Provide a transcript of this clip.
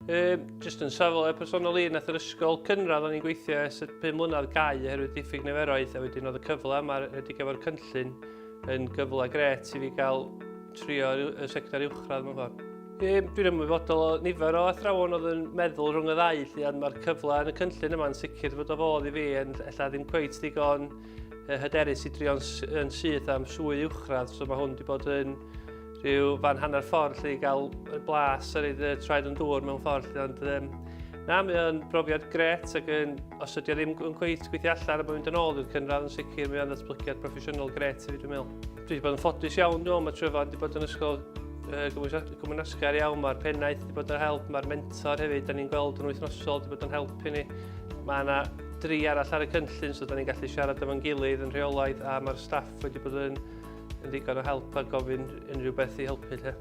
Um, just yn safle personol i, nath yr ysgol cynradd o'n i'n gweithio ers y 5 mlynedd gau oherwydd diffyg niferoedd, a wedyn oedd y cyfle yma rhedeg efo'r cynllun yn gyfle gret i fi gael trio y sector uwchradd mewn ffordd. Um, dwi'n ymwybodol o nifer o athrawon oedd yn meddwl rhwng y ddau, lle, ond mae'r cyfle yn y cynllun yma'n sicr fod o fodd i fi yn ella ddim cweit digon hyderus i drio'n yn syth am swydd uwchradd, so mae hwn wedi bod yn rhyw fan hanner ffordd lle i gael blas ar ei traed yn dŵr mewn ffordd lle, ond um, na, mae o'n brofiad gret ac yn, os ydy o ddim yn cweit gweithio allan a mae'n mynd yn ôl i'r cynradd yn sicr, mae o'n ddatblygiad proffesiynol gret i fi dwi'n meddwl. Dwi wedi bod yn ffodus iawn, dwi'n meddwl, mae Tryfan wedi bod yn ysgol gymwynasgar iawn, mae'r pennaeth wedi bod yn help, mae'r mentor hefyd, da ni'n gweld yn wythnosol, wedi bod yn helpu ni. Mae yna dri arall ar y cynllun, so da ni'n gallu siarad efo'n gilydd yn rheolaidd, a mae'r staff wedi bod yn, yn ddigon o help a gofyn unrhyw beth i helpu. Lle.